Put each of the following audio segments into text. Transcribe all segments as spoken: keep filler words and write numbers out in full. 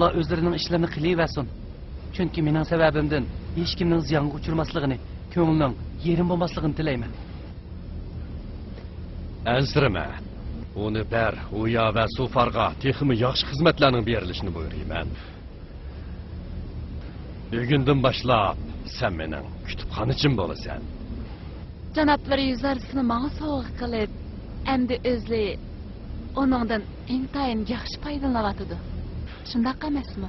ئۇلار ئۆزلىرىنىڭ ئىشلىرىنى قىلىۋەرسۇن. چۈنكى مېنىڭ سەۋەبىمدىن ھېچكىمنىڭ زىيانغا ئۇچرىماسلىقىنى، كۆڭلىنىڭ يېرىم بولماسلىقىنى تىلەيمەن. ئەنسىرىمە. ئۇنى بەر، ئۇيا ۋە سۇفارغا تېخىمۇ ياخشى خىزمەتلەرنىڭ بېرىلىشىنى بۇيرۇيمەن. بۈگۈندىن باشلاپ سەن مېنىڭ كۇتۇپخانىچىم بولىسەن. جانابلىرى يۈزارسىنى ماڭا سوۋغا قىلىپ، ئەمدى ئۆزلىرى ئۇنىڭدىن ئىنتايىن ياخشى پايدىلىنىۋاتىدۇ. شۇنداق ئەمەسمۇ؟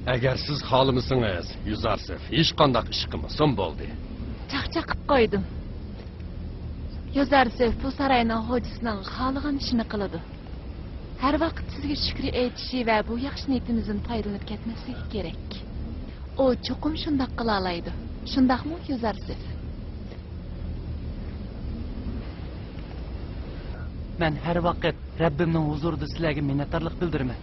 ئەگەر سىز خالىمىسىڭىز، يۈزارسېف ھېچقانداق ئىش قىلمىسۇن بولدى. چاقچاق قىپ قويدۇم. يۈزارسېف بۇ ساراينىڭ خوجىسىنىڭ خالىغان ئىشىنى قىلىدۇ. ھەر ۋاقىت سىزگە شۈكرى ئېيتىشى ۋە بۇ ياخشى نىيىتىمىزدىن پايدىلىنىپ كەتمەسلىكى كېرەك. ئۇ چوقۇم شۇنداق قىلالايدۇ. شۇنداقمۇ، يۈزارسېف؟ مەن ھەر ۋاقىت رەببىمنىڭ ھۇزۇرىدا سىلەرگە مىننەتدارلىق بىلدۈرىمەن.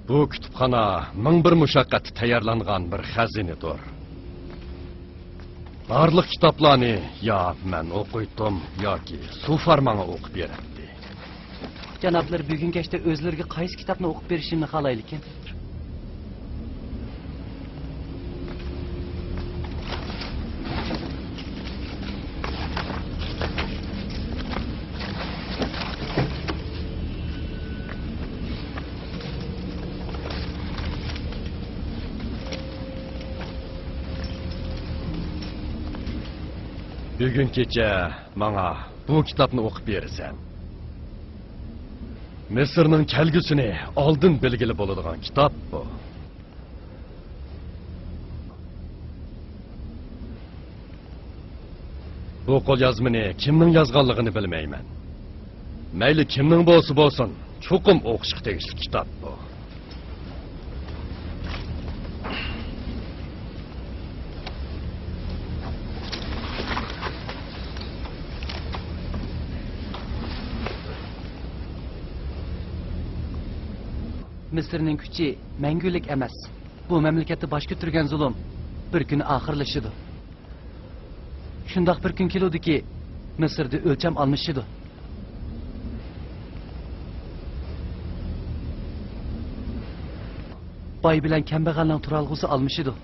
بۇ كۇتۇپخانا مىڭ بىر مۇشەققەتتە تەييارلانغان بىر خەزىنىدۇر. بارلىق كىتابلارنى يا مەن ئوقۇيتتۇم، ياكى سۇفار ماڭا ئوقۇپ بېرەتتى. جانابلىرى بۈگۈن كەچتە ئۆزلىرىگە قايسى كىتابنى ئوقۇپ بېرىشىمنى خالايدىكىن؟ بۈگۈن كېچە ماڭا بۇ كىتابنى ئوقۇپ بېرىسەن. مىسىرنىڭ كەلگۈسىنى ئالدىن بىلگىلى بولىدىغان كىتاب بۇ. بۇ قوليازمىنى كىمنىڭ يازغانلىقىنى بىلمەيمەن. مەيلى كىمنىڭ بولسا بولسۇن، چوقۇم ئوقۇشقا تېگىشلىك كىتاب بۇ. مىسىرنىڭ كۈچى مەڭگۈلۈك ئەمەس. بۇ مەملىكەتتە باش كۆتۈرگەن زۇلۇم بىر كۈنى ئاخىرلىشىدۇ. شۇنداق بىر كۈن كېلىدۇكى، مىسىردا ئۆلچەم ئالمىشىدۇ. باي بىلەن كەمبەغەلنىڭ تۇرالغۇسى ئالمىشىدۇ.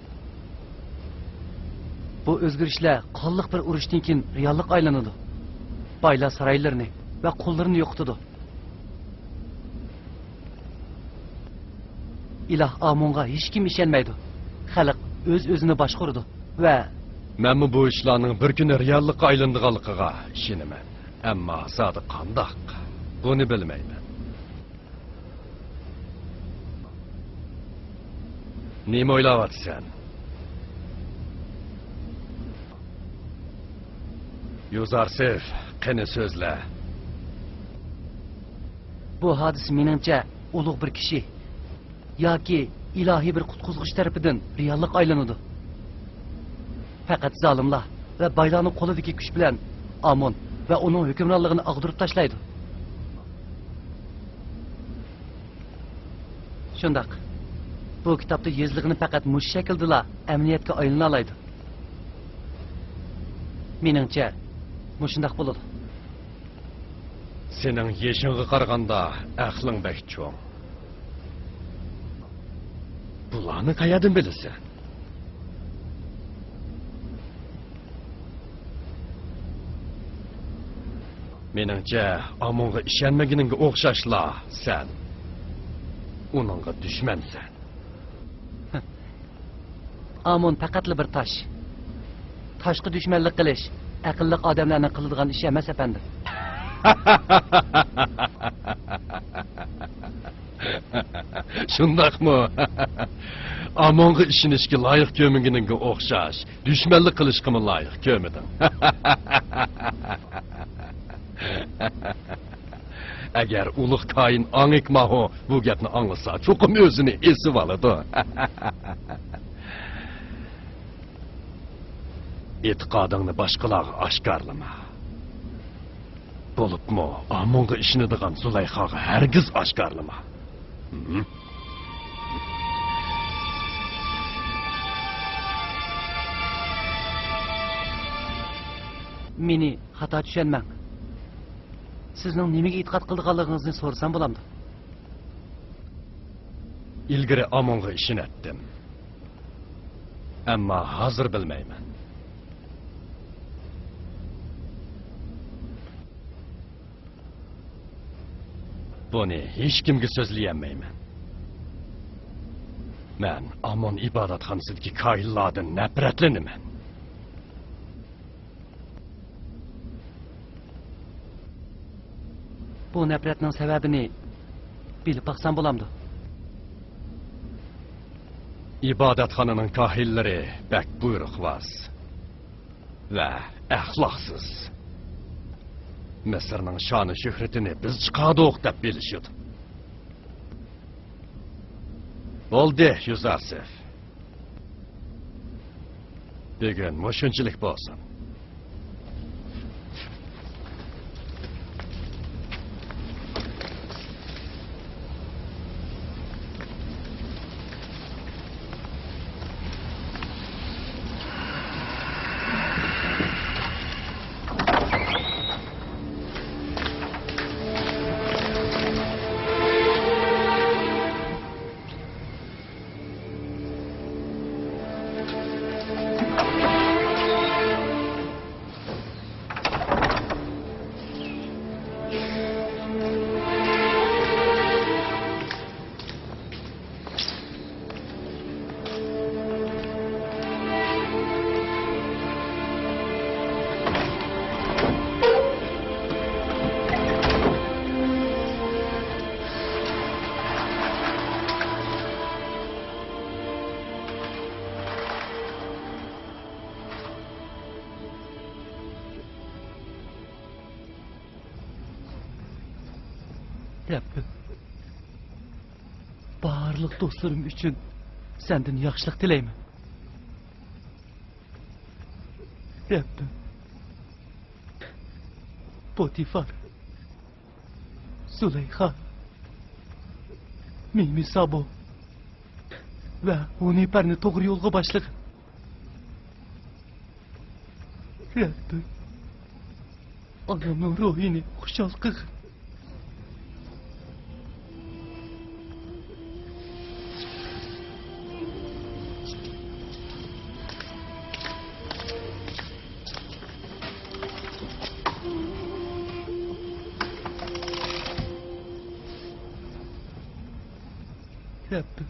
بۇ ئۆزگىرىشلەر قانلىق بىر ئۇرۇشتىن كېيىن رېئاللىققا ئايلىنىدۇ. بايلار سارايلىرىنى ۋە قۇللىرىنى يوقىتىدۇ. ئىلاھ ئامونغا ھېچكىم ئىشەنمەيدۇ. خەلق ئۆز-ئۆزىنى باشقۇرىدۇ ۋە مەنمۇ بۇ ئىشلارنىڭ بىر كۈنى رېئاللىققا ئايلىنىدىغانلىقىغا ئىشىنىمەن. ئەمما زادى قانداق؟ بۇنى بىلمەيمەن. نېمە ئويلاۋاتىسەن؟ يوزارسېف، قېنى سۆزلە. بۇ ھادىسە مېنىڭچە ئۇلۇغ بىر كىشى ياكى ئىلاھىي بىر قۇتقۇزغۇچى تەرىپىدىن رېئاللىققا ئايلىنىدۇ. پەقەت زالىملار ۋە بايلارنىڭ قولىدىكى كۈچ بىلەن ئامون ۋە ئۇنىڭ ھۆكۈمرانلىقىنى ئاغدۇرۇپ تاشلايدۇ. شۇنداق. بۇ كىتابتا يېزىلغىنى پەقەت مۇشۇ شەكىلدىلا ئەمەلىيەتكە ئايلىنالايدۇ. مېنىڭچە، مۇشۇنداق بولىدۇ. سېنىڭ يېشىڭغا قارىغاندا ئەقلىڭ بەك چوڭ. بۇلارنى قەيەردىن بىلىسەن؟ مېنىڭچە، ئامونغا ئىشەنمىگىنىڭگە ئوخشاشلا سەن ئۇنىڭغا دۈشمەنسەن. ئامون پەقەتلا بىر تاش. تاشقا دۈشمەنلىك قىلىش ئەقىللىق ئادەملەرنىڭ قىلىدىغان ئىشى ئەمەس، ئەپەندىم. شۇنداقمۇ؟ ئامونغا ئىشىنىشكە لايىق كۆرمىگىنىڭگە ئوخشاش، دۈشمەنلىك قىلىشقىمۇ لايىق كۆرمىدىڭ. ئەگەر ئۇلۇغ كاھىن ئاڭىك ماھو بۇ گەپنى ئاڭلىسا، چوقۇم ئۆزىنى ئېسىۋالىدۇ. ئېتىقادىڭنى باشقىلارغا ئاشكارىلىما. بولۇپمۇ ئامونغا ئىشىنىدىغان زۇلەيخاغا ھەرگىز ئاشكارىلىما. ھىم؟ مېنى خاتا چۈشەنمەڭ. سىزنىڭ نېمىگە ئېتىقاد قىلىدىغانلىقىڭىزنى سورىسام بولامدۇ؟ ئىلگىرى ئامونغا ئىشىنەتتىم. ئەمما ھازىر بىلمەيمەن. بۇنى ھېچكىمگە سۆزلىيەلمەيمەن. مەن ئامون ئىبادەتخانىسىدىكى كاھىنلاردىن نەپرەتلىنىمەن. بۇ نەپرەتنىڭ سەۋەبىنى بىلىپ باقسام بولامدۇ؟ ئىبادەتخانىنىڭ كاھىنلىرى بەك بۇيرۇقۋاز ۋە ئەخلاقسىز. مىسىرنىڭ شانى شۆھرىتىنى بىز چىقاردۇق دەپ بىلىشىدۇ. بولدى، يۈزەرسىف. بۈگۈن مۇشۇنچىلىك بولسۇن. رەببىم، بارلىق دوستلىرىم ئۈچۈن سەندىن ياخشىلىق تىلەيمەن. رەببىم، پوتىفار، زۇلەيخا، مىمىسابو ۋە ھۇنىپەرنى توغرا يولغا باشلىغىن. رەببىم، ئانامنىڭ روھىنى خۇشال قىلغىن. رەببىم،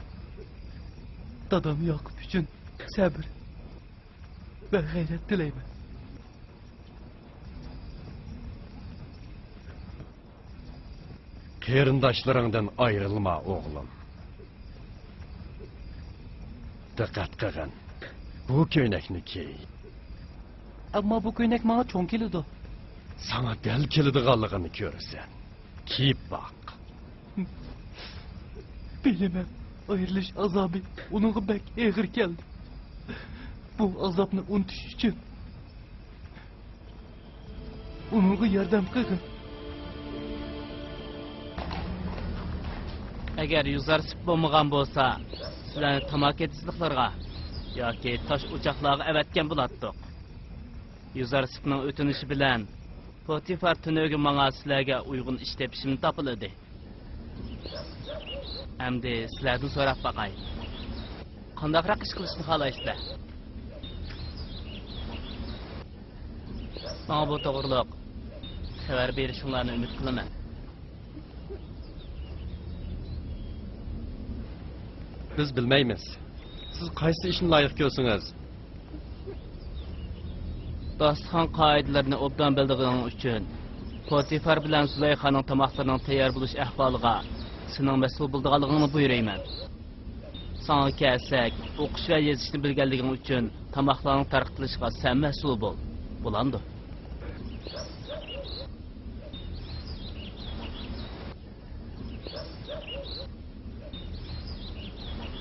دادام ياقۇپ ئۈچۈن سەبرى ۋە غەيرەت تىلەيمەن. قېرىنداشلىرىڭدىن ئايرىلما، ئوغلۇم. دىققەت قىلغىن. بۇ كۆينەكنى كىي. ئەمما بۇ كۆينەك ماڭا چوڭ كېلىدۇ. ساڭا دەل كېلىدىغانلىقىنى كۆرىسەن. كىيىپ باق. بىلىمەن، ئايرىلىش ئازابى ئۇنىڭغا بەك ئېغىر كەلدى. بۇ ئازابنى ئۇنتۇش ئۈچۈن ئۇنىڭغا ياردەم قىلغىن. ئەگەر يۈزەرسىپ بولمىغان بولسا، سىلەرنى تاماكا ئېتىزلىقلىرىغا ياكى تاش ئوچاقلارغا ئەۋەتكەن بولاتتۇق. يۈزەرسىپنىڭ ئۆتۈنۈشى بىلەن پوتىفار تۈنۈگۈن ماڭا سىلەرگە ئۇيغۇن ئىش تېپىشىمنى تاپىلىدى. ئەمدى سىلەردىن سوراپ باقاي. قانداقراق ئىش قىلىشنى خالايسىلەر؟ ماڭا بۇ توغرۇلۇق خەۋەر بېرىشىڭلارنى ئۈمىد قىلىمەن. بىز بىلمەيمىز. سىز قايسى ئىشنى لايىق كۆرسىڭىز. داستىخان قائىدىلىرىنى ئوبدان بىلىدىغىنىڭ ئۈچۈن، پوتىفار بىلەن زۇلەيخانىڭ تاماقلىرىنىڭ تەييار بولۇش ئەھۋالىغا سېنىڭ مەسئۇل بولىدىغانلىقىڭنى بۇيرۇيمەن. ساڭا كەلسەك، ئوقۇش ۋە يېزىشنى بىلگەنلىكىڭ ئۈچۈن تاماقلارنىڭ تارقىتىلىشىغا سەن مەسئۇل بول. بولامدۇ؟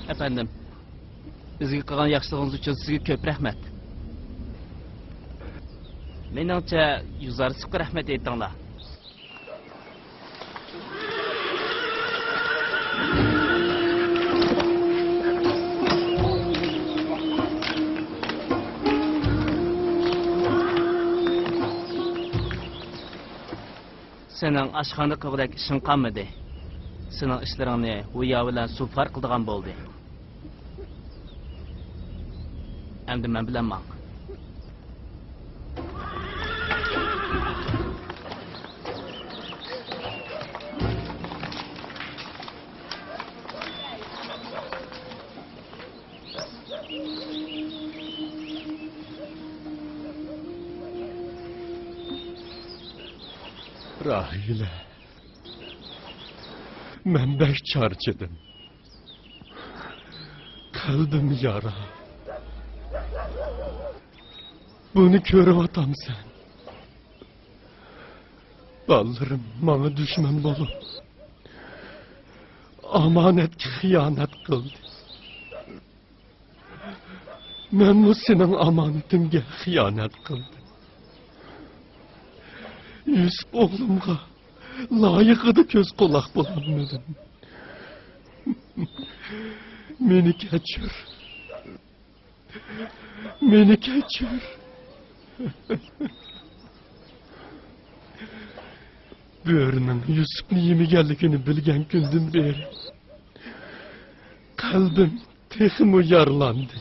ئەپەندىم، بىزگە قىلغان ياخشىلىقىڭىز ئۈچۈن سىزگە كۆپ رەھمەت. مېنىڭچە، يۇزارسىپقا رەھمەت ئېيتىڭلار. سېنىڭ ئاشخانىدا قىلغۇدەك ئىشىڭ قالمىدى. سېنىڭ ئىشلىرىڭنى ھۇيا بىلەن سۇفار قىلىدىغان بولدى. ئەمدى مەن بىلەن ماڭ. راھىلە، مەن بەك چارچىدىم. قەلبىم يارا. بۇنى كۆرۈۋاتامسەن؟ بالىلىرىم ماڭا دۈشمەن بولۇپ، ئامانەتكە خىيانەت قىلدى. مەنمۇ سېنىڭ ئامانىتىڭگە خىيانەت قىلدىم. يۈسۈپ ئوغلۇمغا لايىقىدا كۆز قۇلاق بولالمىدىم. مېنى كەچۈر. مېنى كەچۈر. بۆرىنىڭ يۈسۈپنى يېمىگەنلىكىنى بىلگەن كۈندىن بېرى قەلبىم تېخىمۇ يارىلاندى.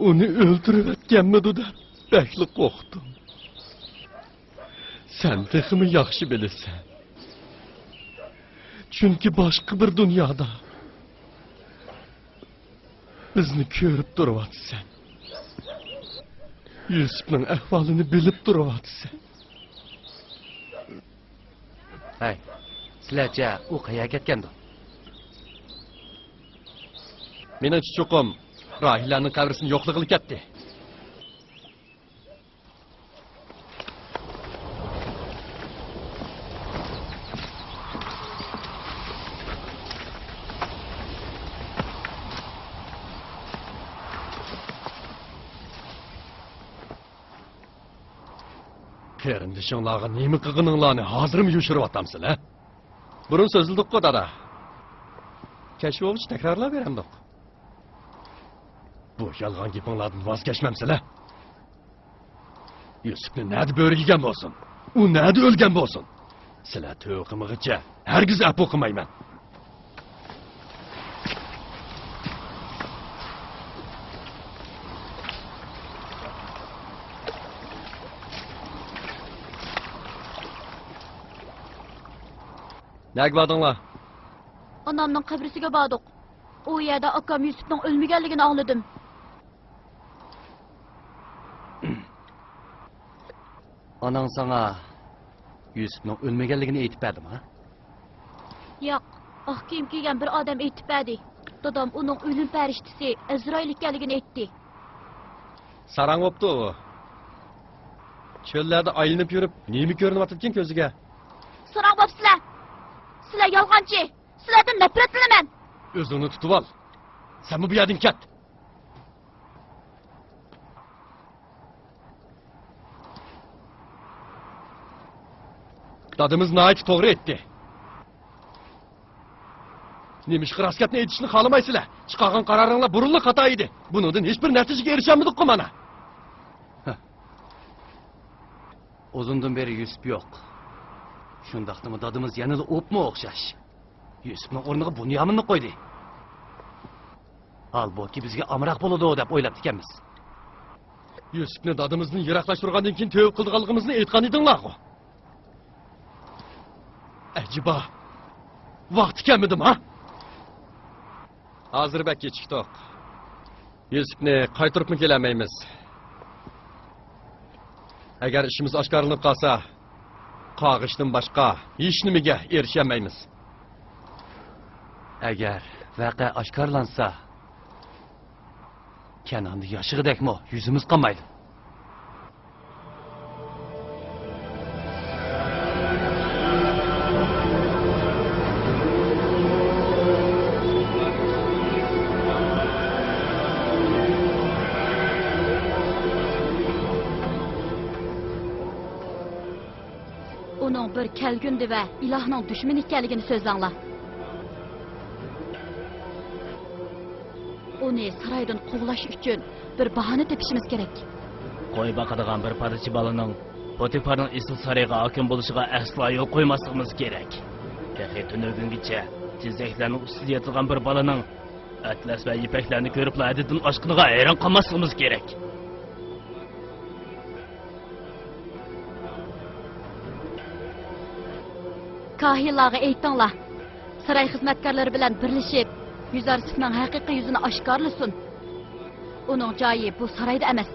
ئۇنى ئۆلتۈرۈۋەتكەنمىدۇ دەپ بەكلا قورقتۇم. سەن تېخىمۇ ياخشى بىلىسەن. چۈنكى باشقا بىر دۇنيادا بىزنى كۆرۈپ تۇرۇۋاتىسەن. يۈسۈپنىڭ ئەھۋالىنى بىلىپ تۇرۇۋاتىسەن. ھەي، سىلەرچە ئۇ قەيەرگە كەتكەندۇ؟ مېنىڭچە چوقۇم راھىلەنىڭ قەبرىسىنى يوقلىغىلى كەتتى. قېرىندىشىڭلارغا نېمە قىلغىنىڭلارنى ھازىرمۇ يوشۇرۇۋاتامسىلەر؟ بۇرۇن سۆزلىدۇققۇ، دادا. كەچ بولغۇچە تەكرارلاپ بېرەمدۇق. بۇ يالغان گېپىڭلاردىن ۋاز كەچمەمسىلەر؟ يۈسۈپنى نەدە بۆرە يېگەن بولسۇن، ئۇ نەدە ئۆلگەن بولسۇن، سىلەر تۆۋە قىلمىغىچە ھەرگىز ئەپۇ قىلمايمەن. نەگە باردىڭلار؟ ئانامنىڭ قەبرىسىگە باردۇق. ئۇ يەردە ئاكام يۈسۈپنىڭ ئۆلمىگەنلىكىنى ئاڭلىدىم. ئاناڭ ساڭا يۈسۈپنىڭ ئۆلمىگەنلىكىنى ئېيتىپ بەردىمۇ؟ ياق، ئاق كىيىم كىيگەن بىر ئادەم ئېيتىپ بەردى. دادام ئۇنىڭ ئۆلۈم پەرىشتىسى ئەزرائىل ئىكەنلىكىنى ئېيتتى. ساراڭ بوپتۇ ئۇ. چۆللەردە ئايلىنىپ يۈرۈپ، نېمە كۆرۈنۈۋاتىدىكىن كۆزىگە؟ ساراڭ بوپسىلەر! سىلەر يالغانچى! سىلەردىن نەپرەتلىنىمەن! ئۆزۈڭنى تۇتۇۋال! سەنمۇ بۇ يەردىن كەت! دادىمىز ناھايىتى توغرا ئېيتتى. نېمىشقا راست گەپنى ئېيتىشنى خالىمايسىلەر؟ چىقارغان قارارىڭلار بۇرۇنلا خاتا ئىدى. بۇنىڭدىن ھېچبىر نەتىجىگە ئېرىشەلمىدۇققۇ مانا. ھە. ئۇزۇندىن بېرى يۈسۈپ يوق. شۇنداقتىمۇ دادىمىز يەنىلا ئوپمۇ ئوخشاش. يۈسۈپنىڭ ئورنىغا بۇنيامىننى قويدى. ھالبۇكى بىزگە ئامراق بولىدۇ دەپ ئويلاپتىكەنمىز. يۈسۈپنى دادىمىزدىن يىراقلاشتۇرغاندىن كېيىن تۆۋە قىلىدىغانلىقىمىزنى ئېيتقان ئىدىڭلارغۇ. ئەجەبا، ۋاقتى كەلمىدىمۇ ھا؟ ھازىر بەك كېچىكتۇق. يۈسۈپنى قايتۇرۇپمۇ كېلەلمەيمىز. ئەگەر ئىشىمىز ئاشكارىلىنىپ قالسا، قاغىشتىن باشقا ھېچنېمىگە ئېرىشەلمەيمىز. ئەگەر ۋەقە ئاشكارىلانسا، كەنئاندا ياشىغۇدەكمۇ يۈزىمىز قالمايدۇ. ئۇنىڭ بىر كەلگۈندە ۋە ئىلاھنىڭ دۈشمىنى ئىكەنلىكىنى سۆزلەڭلار. ئۇنى سارايدىن قوغلاش ئۈچۈن بىر باھانە تېپىشىمىز كېرەك. قوي باقىدىغان بىر پادىچى بالىنىڭ پوتىفارنىڭ ئېسىل سارىيىغا ھاكىم بولۇشىغا ئەسلا يول قويماسلىقىمىز كېرەك. تېخى تۈنۈگۈنگىچە تېزەكلەرنىڭ ئۈستىدە ياتىدىغان بىر بالىنىڭ ئەتلەس ۋە يىپەكلەرنى كۆرۈپلا ھەددىدىن ئاشقىنىغا ھەيران قالماسلىقىمىز كېرەك. كاھىنلارغا ئېيتىڭلار، ساراي خىزمەتكارلىرى بىلەن بىرلىشىپ، يۈزارسىفنىڭ ھەقىقىي يۈزىنى ئاشكارىلىسۇن. ئۇنىڭ جايى بۇ سارايدا ئەمەس.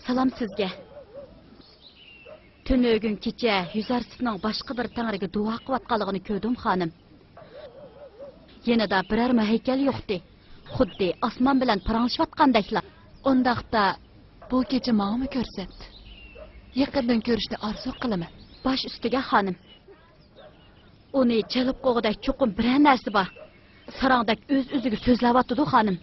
سالام سىزگە. تۈنۈگۈن كېچە يۈزارسىفنىڭ باشقا بىر تەڭرىگە دۇئا قىلىۋاتقانلىقىنى كۆردۈم، خانىم. يېنىدا بىرەرمۇ ھەيكەل يوقتى. خۇددى ئاسمان بىلەن پاراڭلىشىۋاتقاندەكلا. ئۇنداقتا، بۇ كېچە ماڭىمۇ كۆرسەت. يېقىندىن كۆرۈشنى ئارزۇ قىلىمەن. باش ئۈستىگە، خانىم. ئۇنى جەلپ قىلغۇدەك چوقۇم بىرەر نەرسە بار. ساراڭدەك ئۆز-ئۆزىگە سۆزلەۋاتىدۇ، خانىم.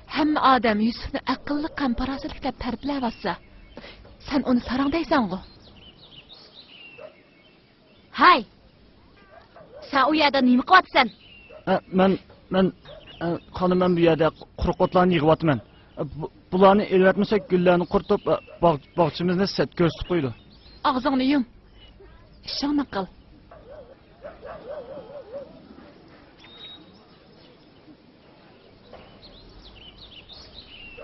ھەممە ئادەم يۈسۈپنى ئەقىللىق ھەم پاراسەتلىك دەپ تەرىپلەۋاتسا، سەن ئۇنى ساراڭ دەيسەنغۇ؟ ھەي! سەن ئۇ يەردە نېمە قىلىۋاتىسەن؟ ئە، مەن، مەن، ئە، خانىم، مەن بۇ يەردە قۇرۇق ئوتلارنى يىغىۋاتىمەن. ئە، بۇ، بۇلارنى ئېلىۋەتمىسەك، گۈللەرنى قۇرۇتۇپ، ئە، باغ-، باغچىمىزنى سەت كۆرسىتىپ قويىدۇ. ئاغزىڭنى يۇم. ئىشىڭنى قىل.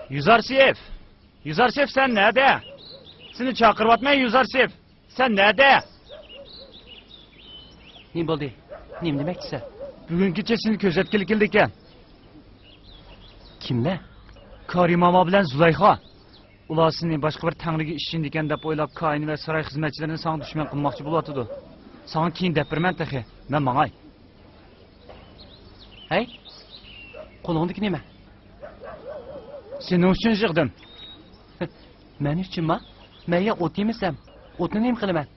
يۈزارسىيېف! يۈزارسىيېف، سەن نەدە؟ سېنى چاقىرىۋاتىمەن، يۈزارسىيېف! سەن نەدە؟ نېمە بولدى؟ نېمە دېمەكچىسەن؟ بۈگۈن كېچە سېنى كۆزەتكىلى كېلىدىكەن. كىملەر؟ كارى ماما بىلەن زۇلەيخا. ئۇلار سېنى باشقا بىر تەڭرىگە ئىشىنىدىكەن دەپ ئويلاپ، كاھىن ۋە ساراي خىزمەتچىلىرىنى ساڭا دۈشمەن قىلماقچى بولۇۋاتىدۇ. ساڭا كىيىن دەپ بېرىمەن تېخى. مەن ماڭاي. ھەي، قولۇڭدىكى نېمە؟ سېنىڭ ئۈچۈن يىغدىم. مەن ئۈچۈنما؟ مەن يا ئوت يېمىسەم، ئوتنى نېمە قىلىمەن؟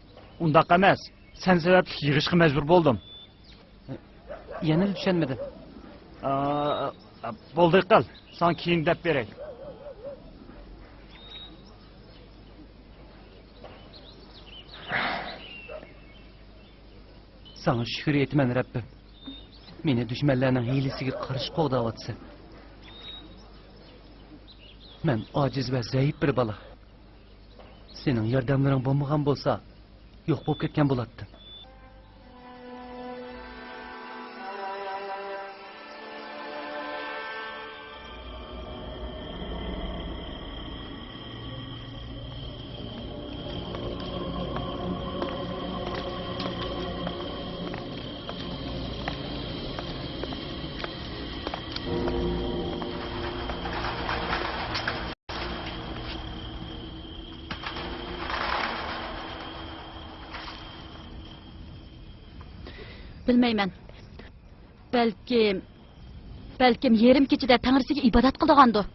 ئۇنداق ئەمەس. سەن سەۋەبلىك يىغىشقا مەجبۇر بولدۇم. يەنىلا چۈشەنمىدىم. ئا، ئا، بولدى، قىل. ساڭا كىيىن دەپ بېرەي. ساڭا شۈكۈر ئېيتىمەن، رەببىم. مېنى دۈشمەنلەرنىڭ ھىيلىسىگە قارشى قوغداۋاتىسەن. مەن ئاجىز ۋە زەئىپ بىر بالا. سېنىڭ ياردەملىرىڭ بولمىغان بولسا، يوق بولۇپ كەتكەن بولاتتىم. بىلمەيمەن. بەلكىم، بەلكىم يېرىم كېچىدە تەڭرىسىگە ئىبادەت قىلىدىغاندۇ؟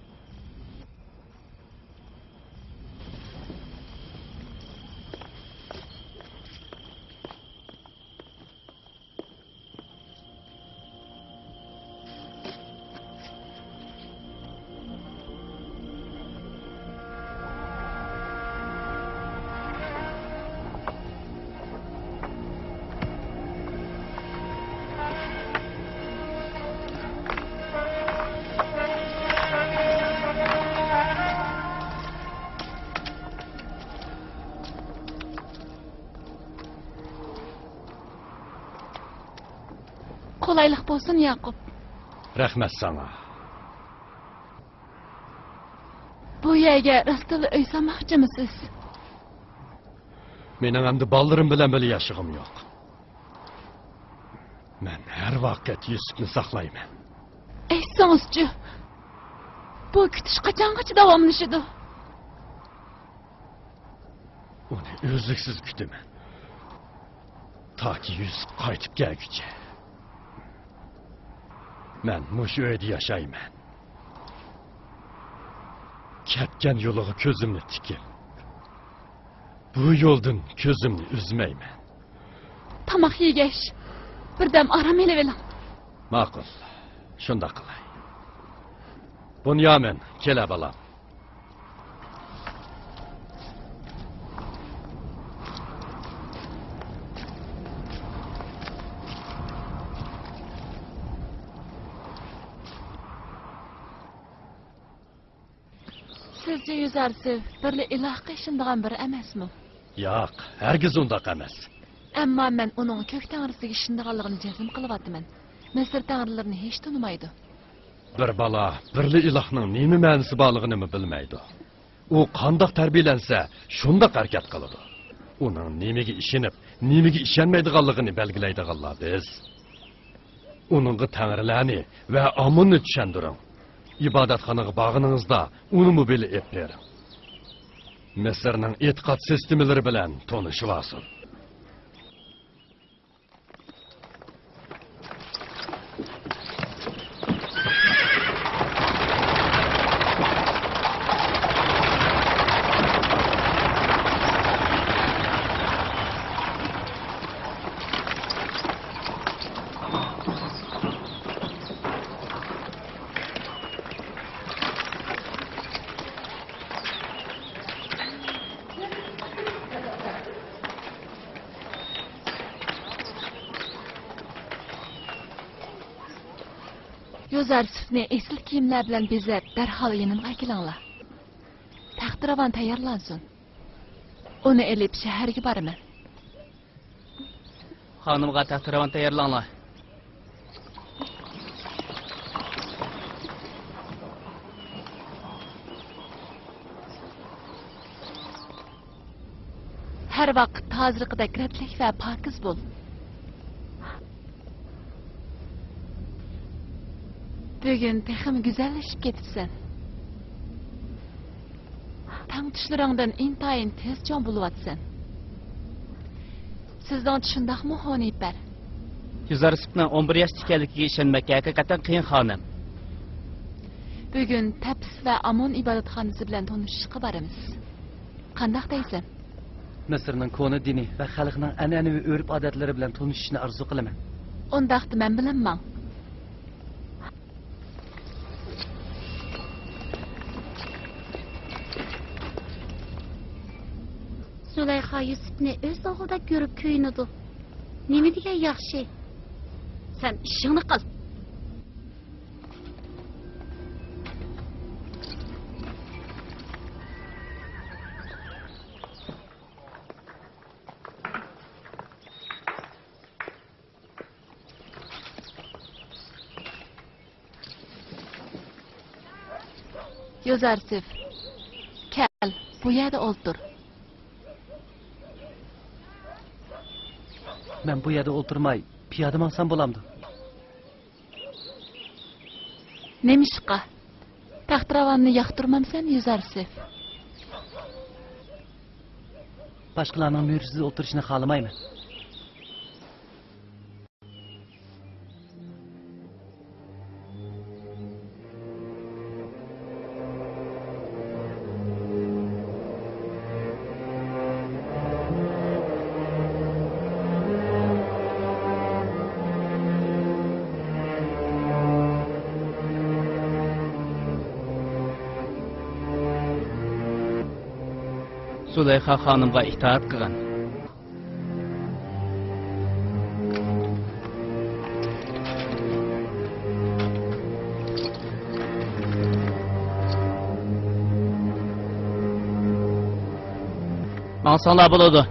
قولايلىق بولسۇن، ياقۇپ. رەھمەت ساڭا. بۇ يەرگە راستلا ئۆي سالماقچىمۇسىز؟ مېنىڭ ئەمدى بالىلىرىم بىلەن بىللە ياشىغۇم يوق. مەن ھەر ۋاقىت يۈسۈپنى ساقلايمەن. ئېيتسىڭىزچۇ، بۇ كۈتۈش قاچانغىچە داۋاملىشىدۇ؟ ئۇنى ئۈزلۈكسىز كۈتىمەن. تاكى يۈسۈپ قايتىپ كەلگۈچە. مەن مۇشۇ ئۆيدە ياشايمەن. كەتكەن يولىغا كۆزۈمنى تىكىپ، بۇ يولدىن كۆزۈمنى ئۈزمەيمەن. تاماق يېگەچ، بىردەم ئارام ئېلىۋېلىڭ. ماقۇل، شۇنداق قىلاي. بۇنيامىن، كېلە بالام. سىزچە يۈزەرسىف بىرلا ئىلاھقا ئىشىنىدىغان بىرى ئەمەسمۇ؟ ياق، ھەرگىز ئۇنداق ئەمەس. ئەمما مەن ئۇنىڭ كۆك تەڭرىسىگە ئىشىنىدىغانلىقىنى جەزم قىلىۋاتىمەن. مىسىر تەڭرىلىرىنى ھېچ تونۇمايدۇ. بىر بالا بىرلا ئىلاھنىڭ نېمە مەنىسى بارلىقىنىمۇ بىلمەيدۇ. ئۇ قانداق تەربىيەلەنسە، شۇنداق ھەرىكەت قىلىدۇ. ئۇنىڭ نېمىگە ئىشىنىپ، نېمىگە ئىشەنمەيدىغانلىقىنى بەلگىلەيدىغانلار بىز. ئۇنىڭغا تەڭرىلەرنى ۋە ئامۇننى چۈشەندۈرۈڭ. ئىبادەتخانىغا بارغىنىڭىزدا ئۇنىمۇ بىللە ئېلىپ بېرىڭ. مىسىرنىڭ ئېتىقاد سىستېمىلىرى بىلەن تونۇشۇۋالسۇن. يوزارسىفنى ئېسىل كىيىملەر بىلەن بېزەپ، دەرھال يېنىمغا ئەكېلىڭلار. تەختىراۋان تەييارلانسۇن. ئۇنى ئېلىپ شەھەرگە بارىمەن. خانىمغا تەختىراۋان تەييارلاڭلار. ھەر ۋاقىت ھازىرقىدەك رەتلىك ۋە پاكىز بول. بۈگۈن تېخىمۇ گۈزەللىشىپ كېتىپسەن. تەڭتۇشلىرىڭدىن ئىنتايىن تېز چوڭ بولۇۋاتىسەن. سىزنىڭچە شۇنداقمۇ، ھونىپەر؟ يۈزەرسىپنىڭ ئون بىر ياشتا ئىكەنلىكىگە ئىشەنمەك ھەقىقەتەن قىيىن، خانىم. بۈگۈن تەپىس ۋە ئامون ئىبادەتخانىسى بىلەن تونۇشۇشقا بارىمىز. قانداق دەيسەن؟ مىسىرنىڭ كونا دىنى ۋە خەلقنىڭ ئەنئەنىۋى ئۆرپ-ئادەتلىرى بىلەن تونۇشۇشنى ئارزۇ قىلىمەن. ئۇنداقتا مەن بىلەن ماڭ. زۇلەيخا يۈسۈپنى ئۆز ئوغلىدەك كۆرۈپ كۆيۈنىدۇ. نېمە دېگەن ياخشى. سەن ئىشىڭنى قىل. يوزارسىف، كەل، بۇ يەردە ئولتۇر. مەن بۇ يەردە ئولتۇرماي، پىيادە ماڭسام بولامدۇ؟ نېمىشقا؟ تەختىراۋاننى ياقتۇرمامسەن، يۈزەرسىف؟ باشقىلارنىڭ مۈرىسىز ئولتۇرۇشىنى خالىمايمەن. زۇلەيخا خانىمغا ئىتائەت قىلغىن. ماڭساڭلار بولىدۇ.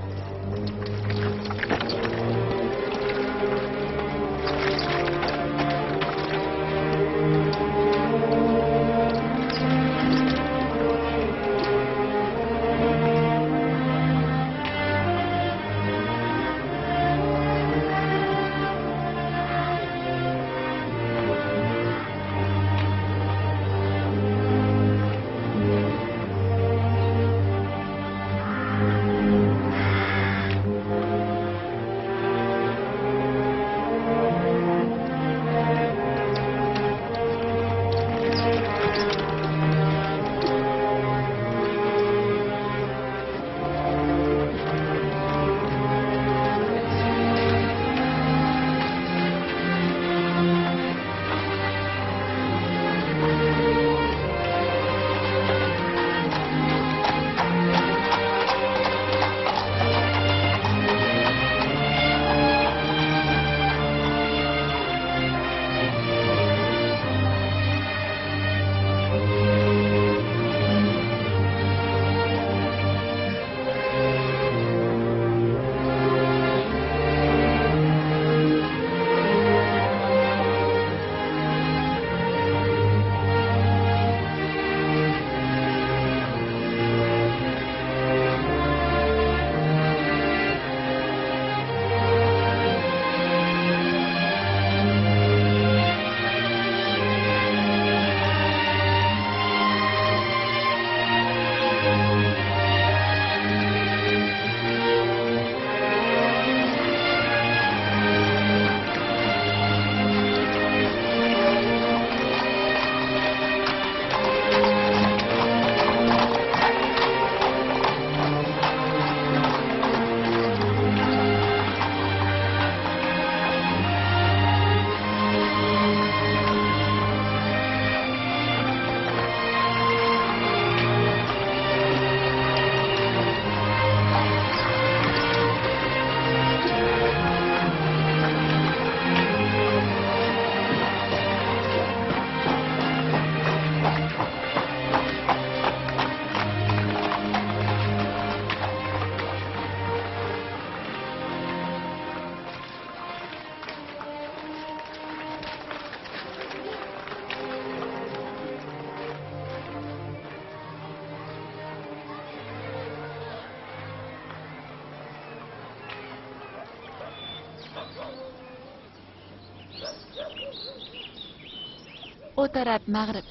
بۇ تەرەپ مەغرىب.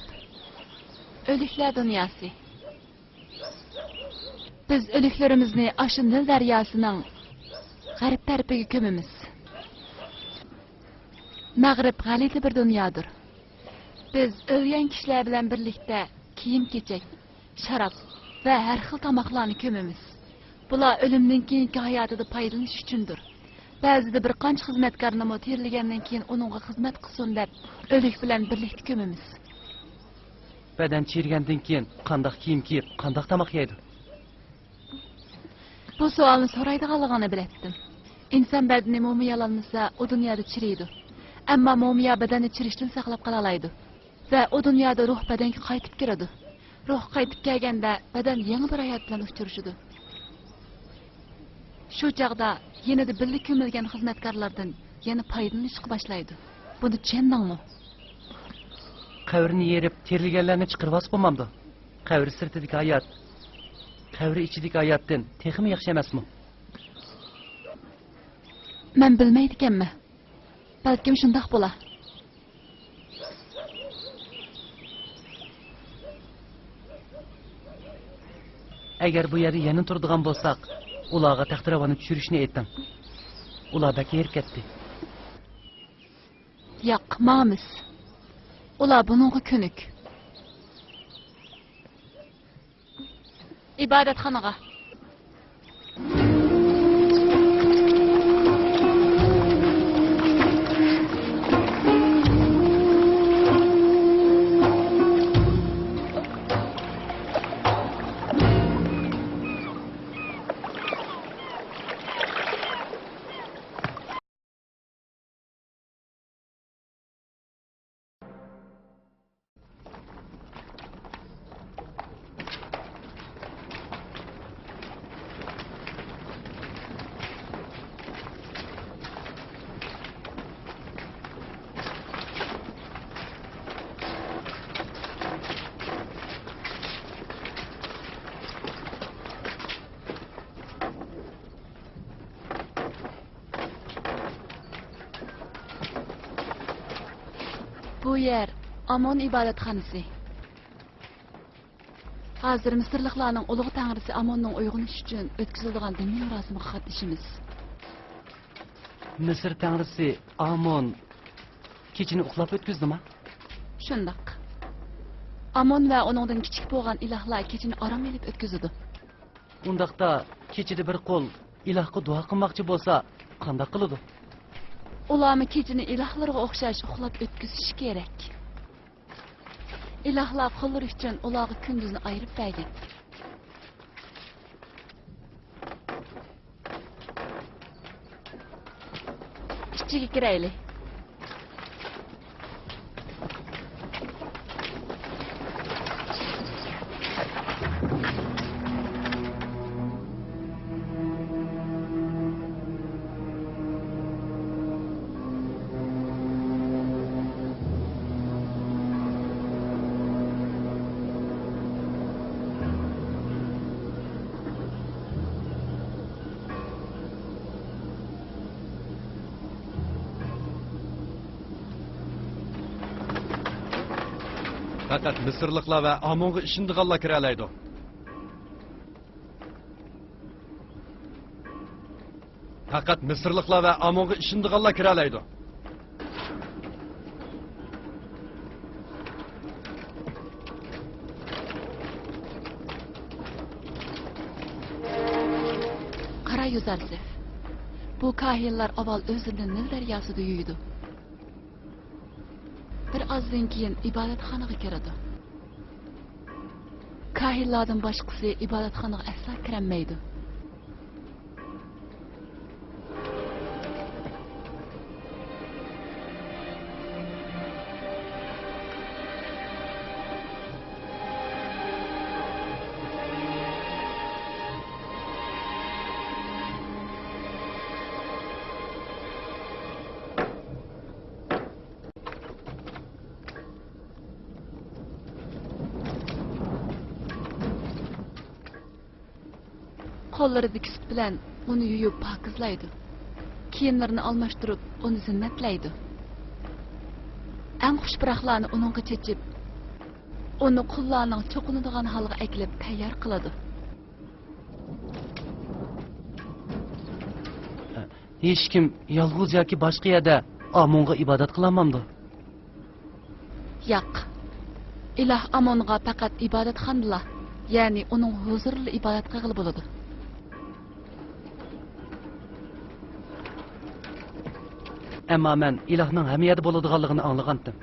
ئۆلۈكلەر دۇنياسى. بىز ئۆلۈكلىرىمىزنى ئاشۇ نىل دەرياسىنىڭ غەرب تەرىپىگە كۆمىمىز. مەغرىب غەلىتە بىر دۇنيادۇر. بىز ئۆلگەن كىشىلەر بىلەن بىرلىكتە كىيىم-كېچەك، شاراب ۋە ھەر خىل تاماقلارنى كۆمىمىز. بۇلار ئۆلۈمدىن كېيىنكى ھاياتىدا پايدىلىنىش ئۈچۈندۇر. بەزىدە بىر قانچە خىزمەتكارنىمۇ تىرىلگەندىن كېيىن ئۇنىڭغا خىزمەت قىلسۇن دەپ، ئۆلۈك بىلەن بىرلىكتە كۆمىمىز. بەدەن چىرىگەندىن كېيىن قانداق كىيىم كىيىپ، قانداق تاماق يەيدۇ؟ بۇ سوئالنى سورايدىغانلىقىڭنى بىلەتتىم. ئىنسان بەدىنى مۇمىيالانمىسا، ئۇ دۇنيادا چىرىيدۇ. ئەمما مۇمىيا بەدەننى چىرىشتىن ساقلاپ قالالايدۇ. ۋە ئۇ دۇنيادا روھ بەدەنگە قايتىپ كىرىدۇ. روھ قايتىپ كەلگەندە، بەدەن يېڭى بىر ھايات بىلەن ئۇچرىشىدۇ. شۇ چاغدا يېنىدا بىللە كۆمۈلگەن خىزمەتكارلاردىن يەنە پايدىلىنىشقا باشلايدۇ. بۇنى چۈشەندىڭمۇ؟ قەبرىنى يېرىپ، تىرىلگەنلەرنى چىقىرىۋالسا بولمامدۇ؟ قەبرە سىرتىدىكى ھايات، قەبرە ئىچىدىكى ھاياتتىن تېخىمۇ ياخشى ئەمەسمۇ؟ مەن بىلمەيدىكەنمەن. بەلكىم شۇنداق بولا. ئەگەر بۇ يەردە يەنە تۇرىدىغان بولساق، ئۇلارغا تەختىراۋاننى چۈشۈرۈشنى ئېيتىڭ. ئۇلار بەك ھېرىپ كەتتى. ياق، ماڭىمىز. ئۇلار بۇنىڭغا كۆنۈك. ئىبادەتخانىغا. بۇ يەر ئامون ئىبادەتخانىسى. ھازىر مىسىرلىقلارنىڭ ئۇلۇغ تەڭرىسى ئاموننىڭ ئويغىنىشى ئۈچۈن ئۆتكۈزۈلىدىغان دىنىي مۇراسىمغا قاتنىشىمىز. مىسىر تەڭرىسى ئامون كېچىنى ئۇخلاپ ئۆتكۈزدىما؟ شۇنداق. ئامون ۋە ئۇنىڭدىن كىچىك بولغان ئىلاھلار كېچىنى ئارام ئېلىپ ئۆتكۈزىدۇ. ئۇنداقتا كېچىدە بىر قۇل ئىلاھقا دۇئا قىلماقچى بولسا، قانداق قىلىدۇ؟ ئۇلارمۇ كېچىنى ئىلاھلىرىغا ئوخشاش ئۇخلاپ ئۆتكۈزۈشى كېرەك. ئىلاھلار قۇللىرى ئۈچۈن ئۇلارغا كۈندۈزنى ئايرىپ بەرگەن. ئىچىگە كىرەيلى. پەقەت مىسىرلىقلار ۋە ئامونغا ئىشىنىدىغانلار كىرەلەيدۇ. پەقەت مىسىرلىقلار ۋە ئامونغا ئىشىنىدىغانلار كىرەلەيدۇ. قارا، يوزارسېف. بۇ كاھىنلار ئاۋۋال ئۆزلىرىنى نىل دەرياسىدا يۇيىدۇ. بىر ئازدىن كېيىن ئىبادەتخانىغا كىرىدۇ. كاھىنلاردىن باشقىسى ئىبادەتخانىغا ئەسلا كىرەلمەيدۇ. قوللىرىدىكى سۈت بىلەن ئۇنى يۇيۇپ پاكىزلايدۇ. كىيىملىرىنى ئالماشتۇرۇپ، ئۇنى زىننەتلەيدۇ. ئەڭ خۇش پۇراقلارنى ئۇنىڭغا چېچىپ، ئۇنى قۇللارنىڭ چوقۇنىدىغان ھالغا ئەكېلىپ تەييار قىلىدۇ. ھېچكىم يالغۇز ياكى باشقا يەردە ئامونغا ئىبادەت قىلالمامدۇ؟ ياق. ئىلاھ ئامونغا پەقەت ئىبادەتخانىدىلا، يەنى ئۇنىڭ ھۇزۇرىدا ئىبادەت قىلغىلى بولىدۇ. ئەمما مەن ئىلاھنىڭ ھەممە يەردە بولىدىغانلىقىنى ئاڭلىغانتىم.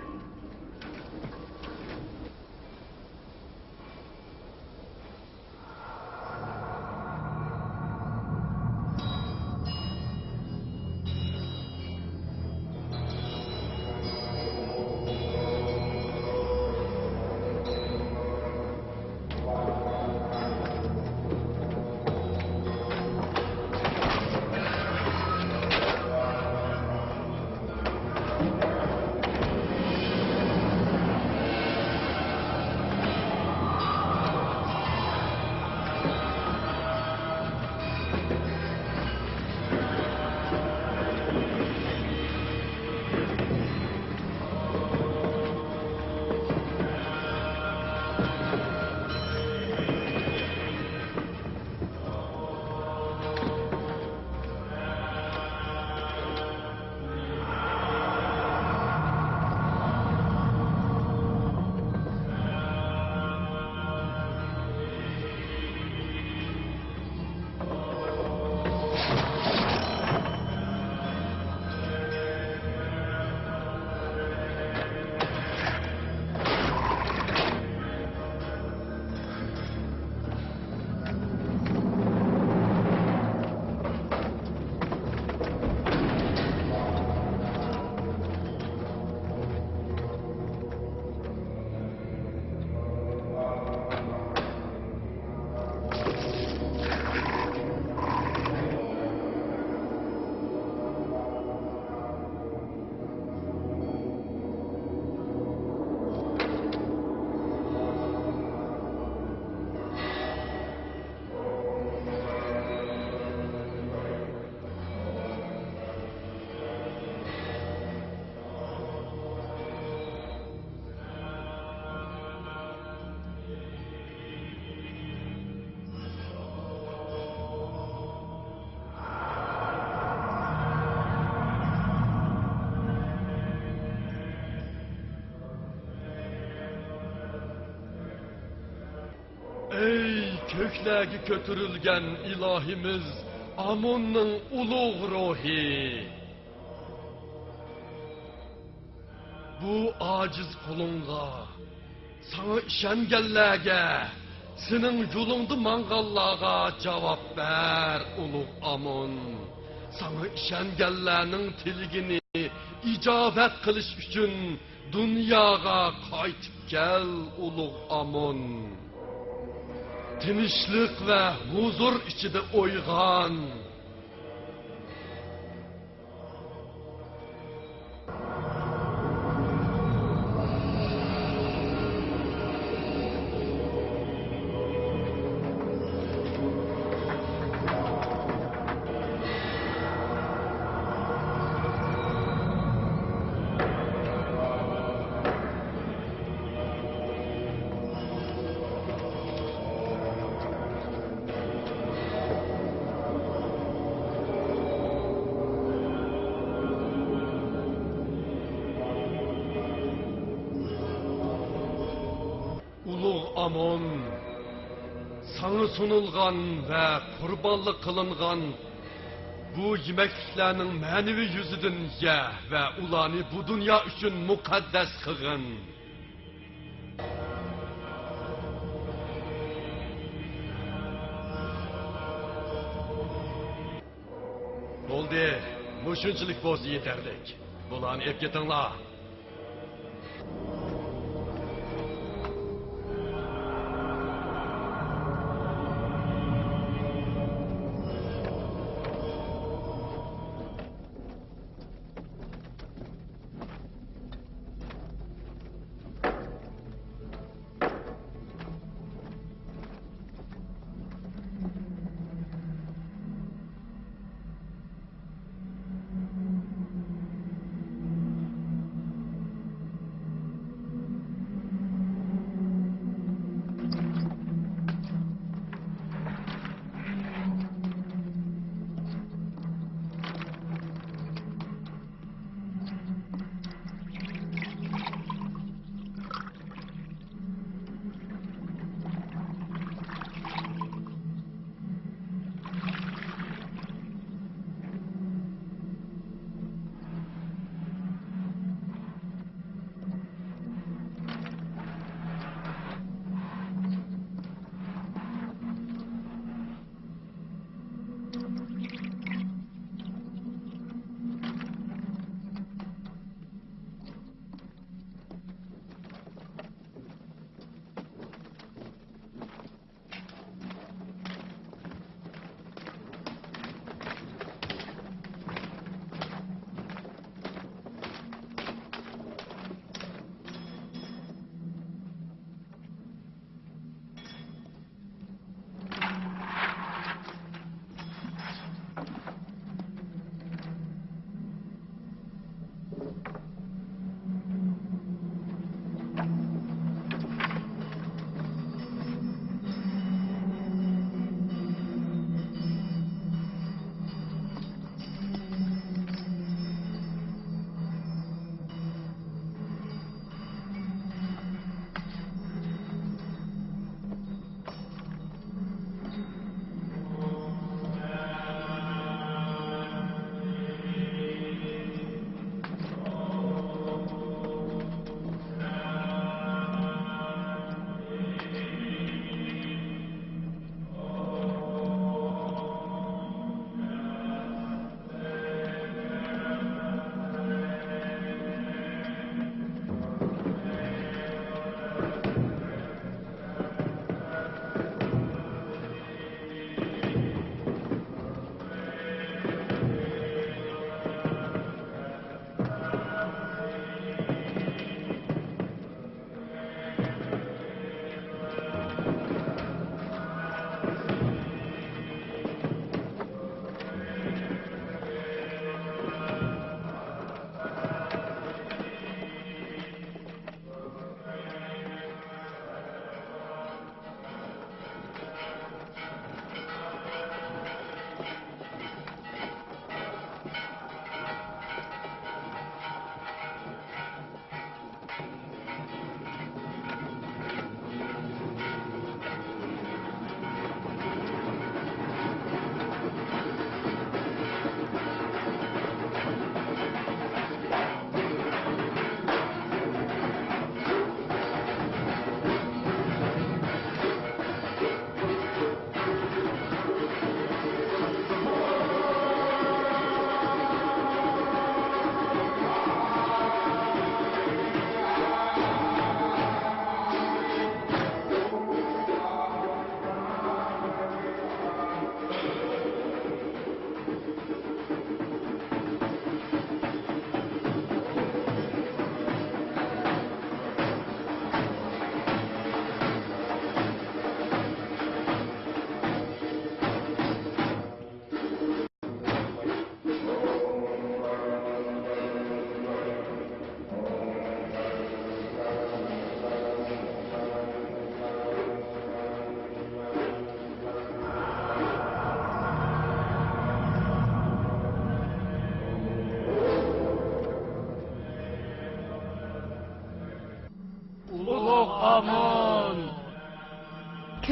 ئەي كۆكلەرگە كۆتۈرۈلگەن ئىلاھىمىز ئاموننىڭ ئۇلۇغ روھى! بۇ ئاجىز قۇلۇڭغا، ساڭا ئىشەنگەنلەرگە، سېنىڭ يولۇڭدا ماڭغانلارغا جاۋاب بەر، ئۇلۇغ ئامون. ساڭا ئىشەنگەنلەرنىڭ تىلىگىنى ئىجابەت قىلىش ئۈچۈن دۇنياغا قايتىپ كەل، ئۇلۇغ ئامون. تىنچلىق ۋە ھۇزۇر ئىچىدە ئويغان. ئۇلۇغ ئامون، ساڭا سۇنۇلغان ۋە قۇربانلىق قىلىنغان بۇ يېمەكلىكلەرنىڭ مەنىۋى يۈزىدىن يە ۋە ئۇلارنى بۇ دۇنيا ئۈچۈن مۇقەددەس قىلغىن. بولدى، مۇشۇنچىلىك بولسا يېتەرلىك. بۇلارنى ئېلىپ كېتىڭلار.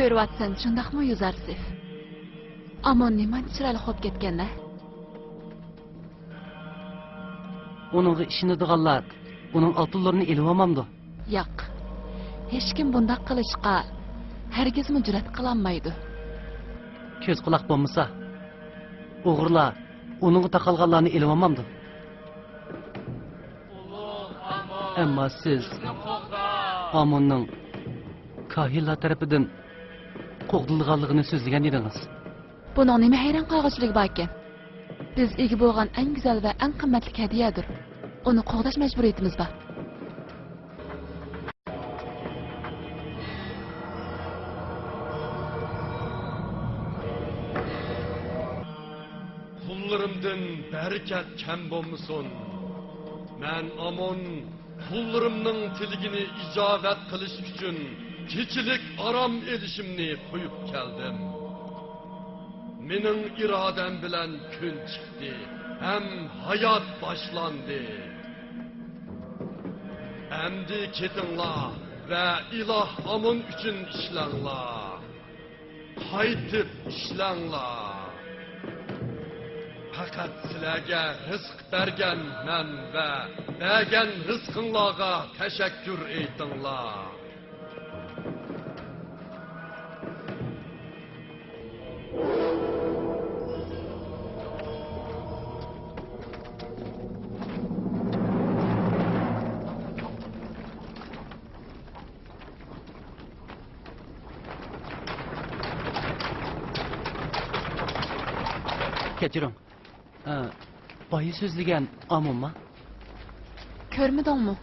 كۆرۈۋاتىسەن، شۇنداقمۇ، يوزارسىف؟ ئامون نېمانچە چىرايلىق بولۇپ كەتكەن-ھە؟ ئۇنىڭغا ئىشىنىدىغانلار ئۇنىڭ ئالتۇنلىرىنى ئېلىۋالمامدۇ؟ ياق. ھېچكىم بۇنداق قىلىشقا ھەرگىزمۇ جۈرئەت قىلالمايدۇ. كۆز قۇلاق بولمىسا، ئوغرىلار ئۇنىڭغا تاقالغانلارنى ئېلىۋالمامدۇ؟ ئەمما سىز ئاموننىڭ كاھىنلار تەرىپىدىن قوغدىلىدىغانلىقىنى سۆزلىگەن ئىدىڭىز. بۇنىڭ نېمە ھەيران قالغۇچىلىكى باركەن؟ بىز ئىگە بولغان ئەڭ گۈزەل ۋە ئەڭ قىممەتلىك ھەدىيەدۇر. ئۇنى قوغداش مەجبۇرىيىتىمىز بار. قۇللىرىمدىن بەرىكەت كەم بولمىسۇن. مەن ئامون قۇللىرىمنىڭ تىلىكىنى ئىجابەت قىلىش ئۈچۈن كېچىلىك ئارام ئېلىشىمنى قويۇپ كەلدىم. مېنىڭ ئىرادەم بىلەن كۈن چىقتى ھەم ھايات باشلاندى. ئەمدى كېتىڭلار ۋە ئىلاھ ئامون ئۈچۈن ئىشلەڭلار. قايتىپ ئىشلەڭلار. پەقەت سىلەرگە رىزىق بەرگەن مەن ۋە بەرگەن رىزقىڭلارغا تەشەككۈر ئېيتىڭلار. كەچۈرۈڭ. ئە، بايا سۆزلىگەن ئامونما؟ كۆرمىدىڭمۇ؟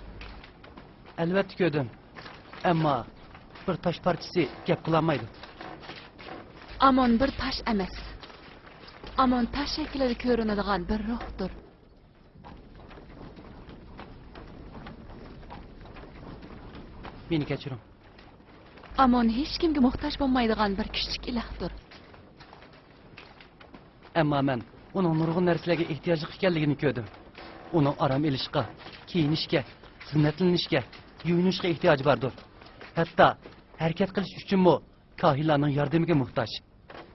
ئەلۋەتتە كۆردۈم. ئەمما بىر تاش پارچىسى گەپ قىلالمايدۇ. ئامون بىر تاش ئەمەس. ئامون تاش شەكلىدە كۆرۈنىدىغان بىر روھتۇر. مېنى كەچۈرۈڭ. ئامون ھېچكىمگە موھتاج بولمايدىغان بىر كۈچلۈك ئىلاھتۇر. ئەمما مەن ئۇنىڭ نۇرغۇن نەرسىلەرگە ئېھتىياجلىق ئىكەنلىكىنى كۆردۈم. ئۇنىڭ ئارام ئېلىشقا، كىيىنىشكە، زىننەتلىنىشكە، يۇيۇنۇشقا ئېھتىياجى باردۇر. ھەتتا ھەرىكەت قىلىش ئۈچۈنمۇ كاھىنلارنىڭ ياردىمىگە موھتاج.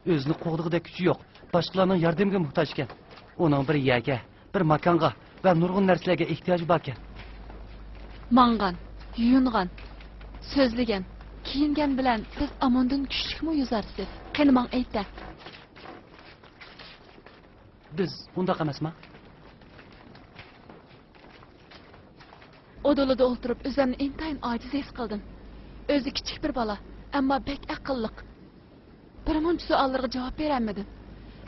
ئۆزىنى قوغدىغۇدەك كۈچى يوق، باشقىلارنىڭ ياردىمىگە موھتاجكەن. ئۇنىڭ بىر يەرگە، بىر ماكانغا ۋە نۇرغۇن نەرسىلەرگە ئېھتىياجى باركەن. ماڭغان، يۇيۇنغان، سۆزلىگەن، كىيىنگەن بىلەن بىز ئاموندىن كۈچلۈكمۇ، يوزارسىف؟ قېنى، ماڭا ئېيتە. بىز ئۇنداق ئەمەسما؟ ئۇدۇلىدا ئولتۇرۇپ ئۆزۈمنى ئىنتايىن ئاجىز ھېس قىلدىم. ئۆزى كىچىك بىر بالا، ئەمما بەك ئەقىللىق. بىرمۇنچە سوئاللىرىغا جاۋاب بېرەلمىدىم.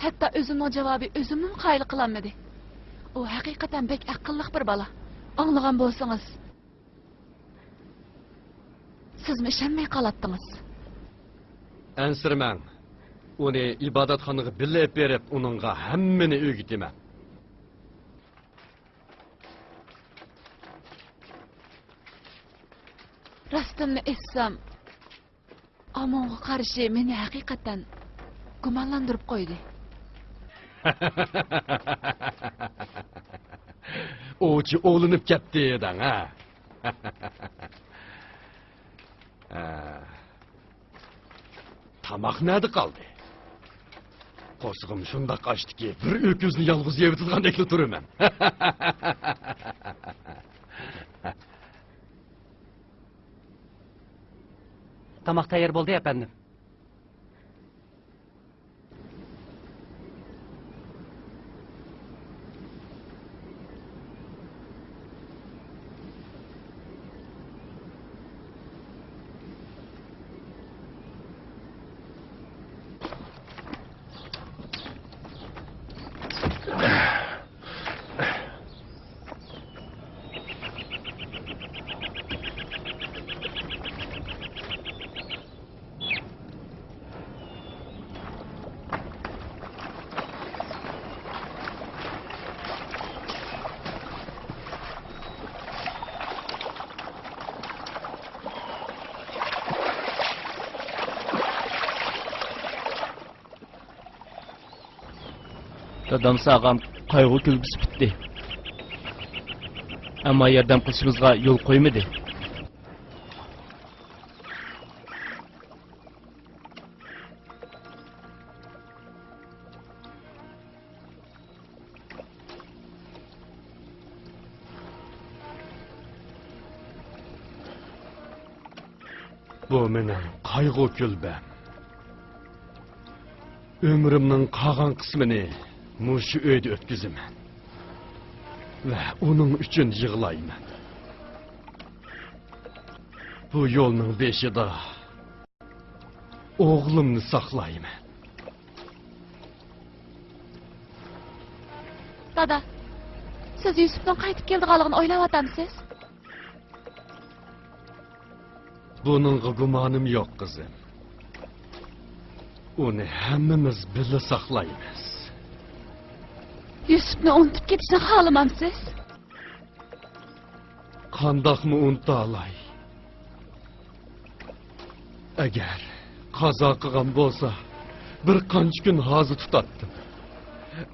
ھەتتا ئۆزۈمنىڭ جاۋابى ئۆزۈمنىمۇ قايىل قىلالمىدى. ئۇ ھەقىقەتەن بەك ئەقىللىق بىر بالا. ئاڭلىغان بولسىڭىز. سىزمۇ ئىشەنمەي قالاتتىڭىز. ئەنسىرىمەڭ. ئۇنى ئىبادەتخانىغا بىللە ئېلىپ بېرىپ، ئۇنىڭغا ھەممىنى ئۆگىتىمەن. راستىمنى ئېيتسام، ئامونغا قارشى مېنى ھەقىقەتەن گۇمانلاندۇرۇپ قويدى. ئوۋچى ئوۋلىنىپ كەتتى دەڭ، ھە؟ ھە. تاماق نەدە قالدى؟ قورسىقىم شۇنداق ئاچتىكى، بىر ئۆكۈزنى يالغۇز يەۋېتىدىغاندەكلا تۇرىمەن. تاماق تەييار بولدى، ئەپەندىم. دادام ساغام قايغۇ كۈلكىسى پۈتتى. ئەمما ياردەم قىلىشىمىزغا يول قويمىدى. بۇ مېنىڭ قايغۇ كۈلبەم. ئۆمرۈمنىڭ قالغان قىسمىنى مۇشۇ ئۆيدە ئۆتكۈزىمەن ۋە ئۇنىڭ ئۈچۈن يىغلايمەن. بۇ يولنىڭ بېشىدا ئوغلۇمنى ساقلايمەن. دادا، سىز يۈسۈپنىڭ قايتىپ كېلىدىغانلىقىنى ئويلاۋاتامسىز؟ بۇنىڭغا گۇمانىم يوق، قىزىم. ئۇنى ھەممىمىز بىللە ساقلايمىز. يۈسۈپنى ئۇنتۇپ كېتىشنى خالىمامسىز؟ قانداقمۇ ئۇنتۇالاي؟ ئەگەر قازا قىلغان بولسا، بىر قانچە كۈن ھازا تۇتاتتىم.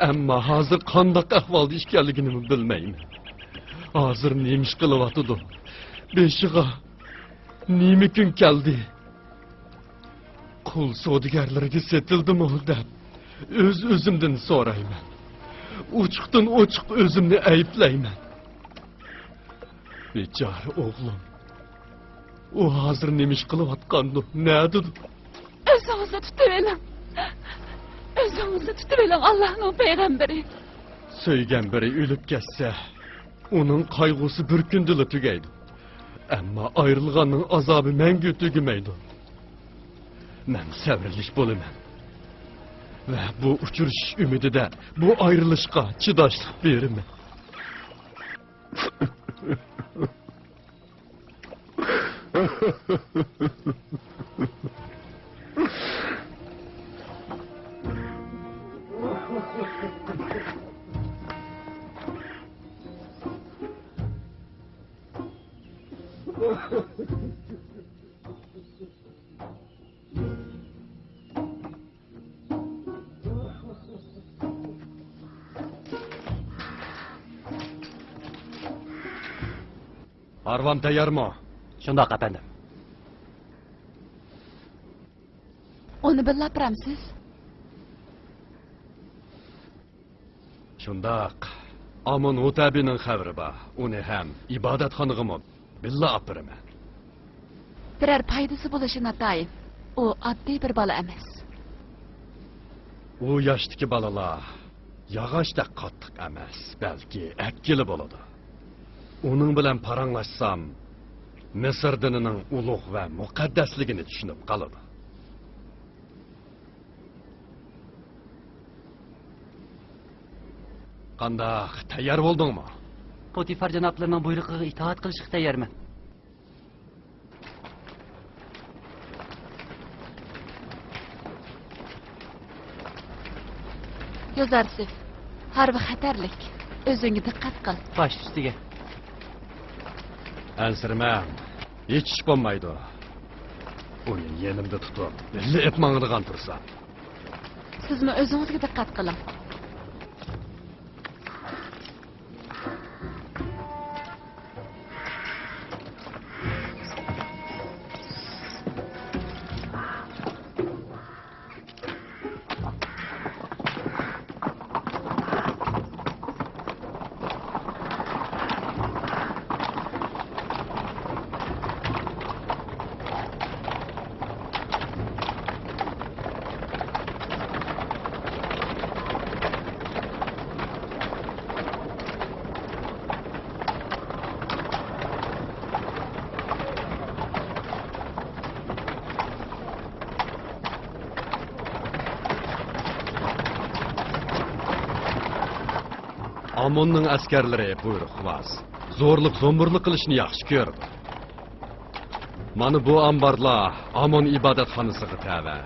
ئەمما ھازىر قانداق ئەھۋالدا ئىكەنلىكىنىمۇ بىلمەيمەن. ھازىر نېمە ئىش قىلىۋاتىدۇ؟ بېشىغا نېمە كۈن كەلدى؟ قۇل سودىگەرلىرىگە سېتىلدىمۇ دەپ ئۆز-ئۆزۈمدىن سورايمەن. ئوچۇقتىن-ئوچۇق ئۆزۈمنى ئەيىبلەيمەن. بىچارە ئوغلۇم. ئۇ ھازىر نېمە ئىش قىلىۋاتقاندۇ؟ نەدىدۇ؟ ئۆزىڭىزنى تۇتۇۋېلىڭ. ئۆزىڭىزنى تۇتۇۋېلىڭ، ئاللاھنىڭ پەيغەمبىرى. سۆيگەن بىرى ئۆلۈپ كەتسە، ئۇنىڭ قايغۇسى بىر كۈندىلا تۈگەيدۇ. ئەمما ئايرىلغاننىڭ ئازابى مەڭگۈ تۈگىمەيدۇ. مەن سەۋرلىك بولىمەن ۋە بۇ ئۇچرىشىش ئۈمىدىدە بۇ ئايرىلىشقا چىداشلىق بېرىمەن. ھارۋام تەييارمۇ؟ شۇنداق، ئەپەندىم. ئۇنى بىللە ئاپىرامسىز؟ شۇنداق. ئامون ھۇتەبىنىڭ خەۋىرى بار. ئۇنى ھەم ئىبادەتخانىغىمۇ بىللە ئاپىرىمەن. بىرەر پايدىسى بولۇشى ناتايىن. ئۇ ئاددىي بىر بالا ئەمەس. ئۇ ياشتىكى بالىلار ياغاچتەك قاتتىق ئەمەس، بەلكى ئەتكىلى بولىدۇ. ئۇنىڭ بىلەن پاراڭلاشسام، مىسىر دىنىنىڭ ئۇلۇغ ۋە مۇقەددەسلىكىنى چۈشىنىپ قالىدۇ. قانداق، تەييار بولدۇڭمۇ؟ پوتىفار جانابلىرىنىڭ بۇيرۇقىغا ئىتائەت قىلىشقا تەييارمەن. يوزارسىف، ھارۋا خەتەرلىك. ئۆزۈڭگە دىققەت قىل. باش ئۈستىگە. ئەنسىرىمەڭ، ھېچ ئىش بولمايدۇ. ئۇنى يېنىمدا تۇتۇپ، بىللە ئېپ ماڭىدىغان تۇرسام. سىزمۇ ئۆزىڭىزگە دىققەت قىلىڭ. ئاموننىڭ ئەسكەرلىرى بۇيرۇقۋاز، زورلۇق-زومبۇرلۇق قىلىشنى ياخشى كۆرىدۇ. مانا بۇ ئامبارلار ئامون ئىبادەتخانىسىغا تەۋە.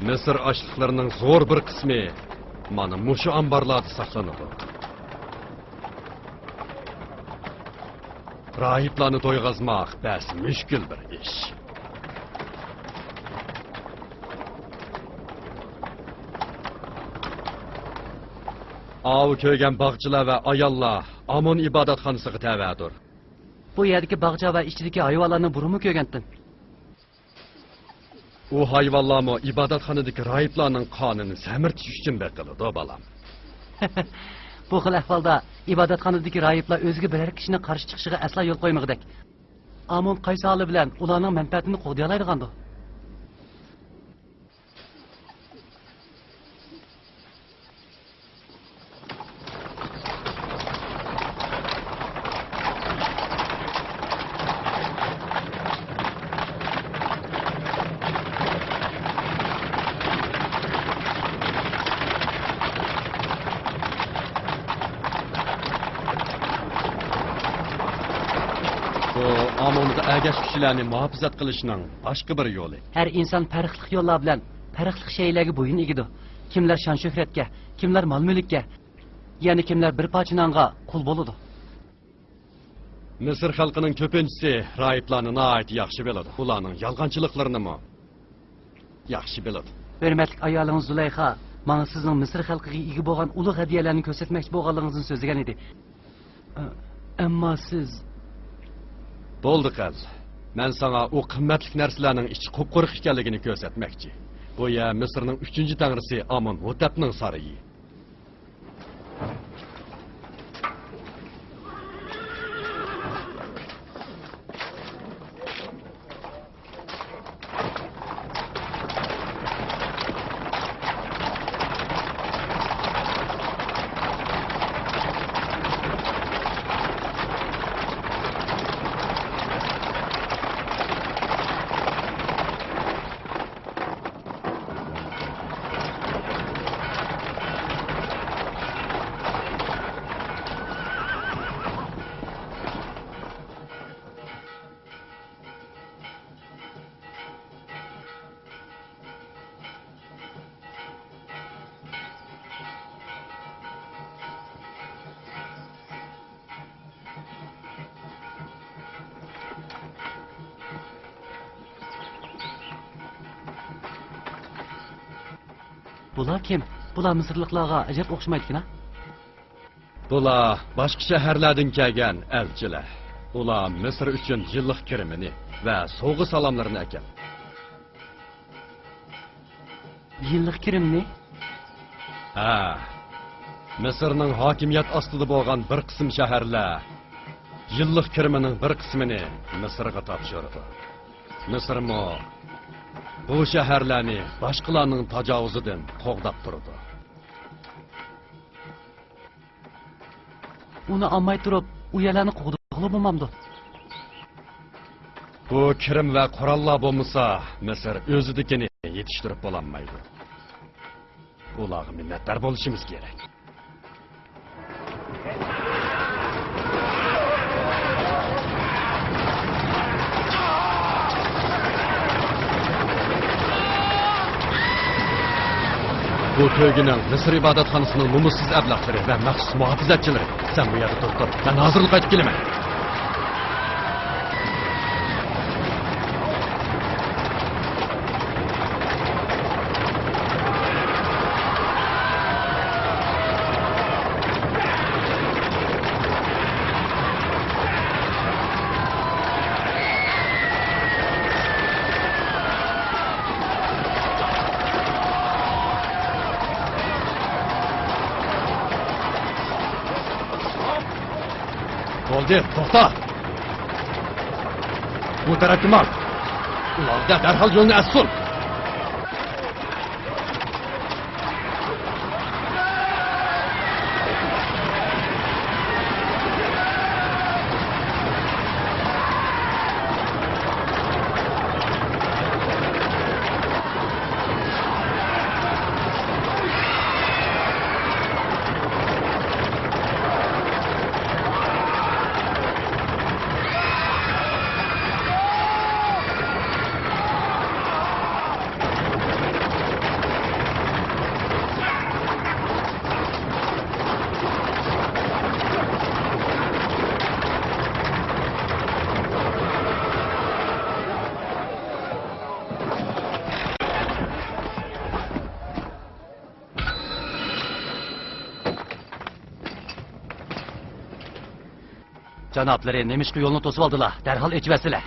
مىسىر ئاشلىقلىرىنىڭ زور بىر قىسمى مانا مۇشۇ ئامبارلاردا ساقلىنىدۇ. راھىبلارنى تويغازماق بەس مۈشكۈل بىر ئىش. ئاۋۇ كۆرگەن باغچىلار ۋە ئاياللار ئامون ئىبادەتخانىسىغا تەۋەدۇر. بۇ يەردىكى باغچە ۋە ئىچىدىكى ھايۋانلارنى بۇرۇنمۇ كۆرگەنتىم. ئۇ ھايۋانلارمۇ ئىبادەتخانىدىكى راھىبلارنىڭ قانىنى سەمرىتىش ئۈچۈن بېقىلىدۇ، بالام. بۇ خىل ئەھۋالدا ئىبادەتخانىدىكى راھىبلار ئۆزىگە بىرەر كىشىنىڭ قارشى چىقىشىغا ئەسلا يول قويمىغۇدەك. ئامون قايسى ھالى بىلەن ئۇلارنىڭ مەنپەئەتىنى قوغدىيالايدىغاندۇ؟ بۇ ئامونغا ئەگەشكۈچىلەرنى مۇھاپىزەت قىلىشنىڭ باشقا بىر يولى. ھەر ئىنسان پەرقلىق يوللار بىلەن پەرقلىق شەيلەرگە بويۇن ئېگىدۇ. كىملەر شان-شۆھرەتكە، كىملەر مال-مۈلۈككە، يەنە كىملەر بىر پارچە نانغا قۇل بولىدۇ. مىسىر خەلقىنىڭ كۆپىنچىسى راھىبلارنى ناھايىتى ياخشى بىلىدۇ. ئۇلارنىڭ يالغانچىلىقلىرىنىمۇ ياخشى بىلىدۇ. ھۆرمەتلىك ئايالىڭىز زۇلەيخا ماڭا سىزنىڭ مىسىر خەلقىگە ئىگە بولغان ئۇلۇغ ھەدىيەلەرنى كۆرسەتمەكچى بولغانلىقىڭىزنى سۆزلىگەن ئىدى. ئەمما سىز... بولدى، قىز. مەن ساڭا ئۇ قىممەتلىك نەرسىلەرنىڭ ئىچى قۇپقۇرۇق ئىكەنلىكىنى كۆرسەتمەكچى. بۇ يەر مىسىرنىڭ ئۈچىنچى تەڭرىسى ئامون ھوتەپنىڭ سارىيى. بۇلار كىم؟ بۇلار مىسىرلىقلارغا ئەجەب ئوخشىمايدىكىنا. بۇلار باشقا شەھەرلەردىن كەلگەن ئەلچىلەر. ئۇلار مىسىر ئۈچۈن يىللىق كىرىمىنى ۋە سوۋغا-سالاملىرىنى ئەكەلدى. يىللىق كىرىمنى؟ ھە. مىسىرنىڭ ھاكىمىيەت ئاستىدا بولغان بىر قىسىم شەھەرلەر يىللىق كىرىمىنىڭ بىر قىسمىنى مىسىرغا تاپشۇرىدۇ. مىسىرمۇ بۇ شەھەرلەرنى باشقىلارنىڭ تاجاۋۇزىدىن قوغداپ تۇرىدۇ. ئۇنى ئالماي تۇرۇپ، ئۇ يەرلەرنى قوغدىغىلى بولمامدۇ؟ بۇ كىرىم ۋە قوراللار بولمىسا، مىسىر ئۆزىدىكىنى يېتىشتۈرۈپ بولالمايدۇ. ئۇلارغا مىننەتدار بولۇشىمىز كېرەك. بۇ تۆگىنىڭ مىسىر ئىبادەتخانىسىنىڭ نومۇسسىز ئەبلەخلىرى ۋە مەخسۇس مۇھاپىزەتچىلىرى. سەن بۇ يەردە تۇرۇپ تۇر، مەن ھازىرلا قايتىپ كېلىمەن. بولدى، توختا! بۇ تەرەپكە ماڭ! ئۇلارغا دەرھال يولنى ئاچسۇن! جانابلىرى نېمىشقا يولنى توسۇۋالدىلا؟ دەرھال ئېچىۋەتسىلە!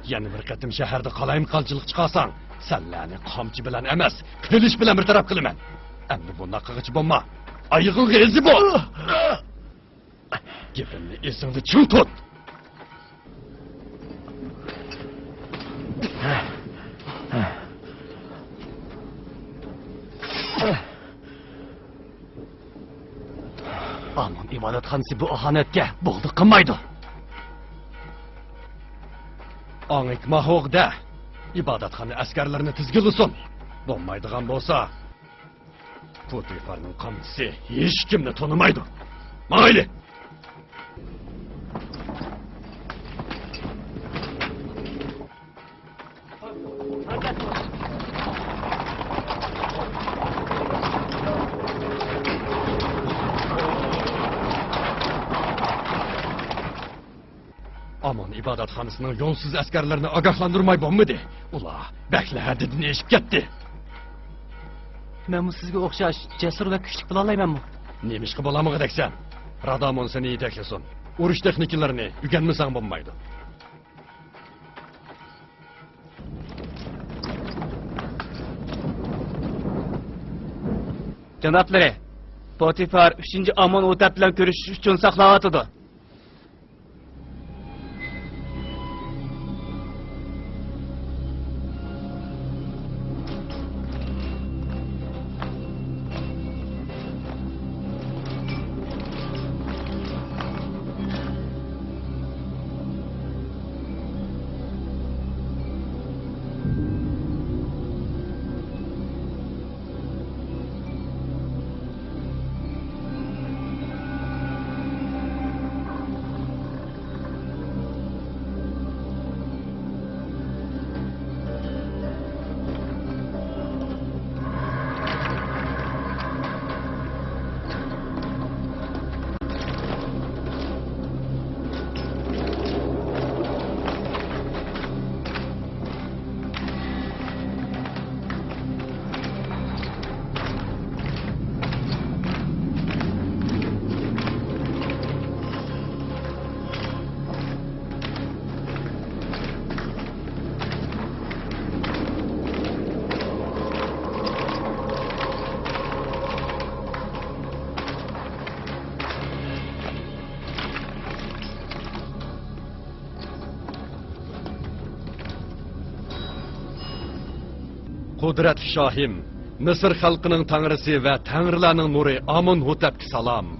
يەنە بىر قېتىم شەھەردە قالايمىقانچىلىق چىقارساڭ، سەنلەرنى قامچا بىلەن ئەمەس، قىلىچ بىلەن بىر تەرەپ قىلىمەن. ئەمدى بۇنداق قىلغۇچە بولما. ئايىغىڭغا ئېزىپ بول! گېپىمنى ئېسىڭدە چىڭ تۇت! ئامون ئىبادەتخانىسى بۇ ئاھانەتكە بولدى قىلمايدۇ. ئاڭ ئېيتما ھوغدە، ئىبادەتخانا ئەسكەرلىرىنى تىزگىنلىسۇن. بولمايدىغان بولسا، پۇتىفارنىڭ قامچىسى ھېچكىمنى تونۇمايدۇ. ماڭايلى! ئامون ئىبادەتخانىسىنىڭ يولسىز ئەسكەرلىرىنى ئاگاھلاندۇرماي بولمىدى. ئۇلار بەكلا ھەددىدىن ئېشىپ كەتتى. مەنمۇ سىزگە ئوخشاش جەسۇر ۋە كۈچلۈك بولالايمەنمۇ؟ نېمىشقا بولالمىغۇدەكسەن؟ رادامون سېنى يېتەكلىسۇن. ئۇرۇش تېخنىكىلىرىنى ئۆگەنمىسەڭ بولمايدۇ. جانابلىرى، پوتىفار ئۈچىنچى ئامون ھوتەپ بىلەن كۆرۈشۈش ئۈچۈن ساقلاۋاتىدۇ. قۇدرەتلىك شاھىم، مىسىر خەلقىنىڭ تەڭرىسى ۋە تەڭرىلەرنىڭ نۇرى ئامون ھوتەپكە سالام.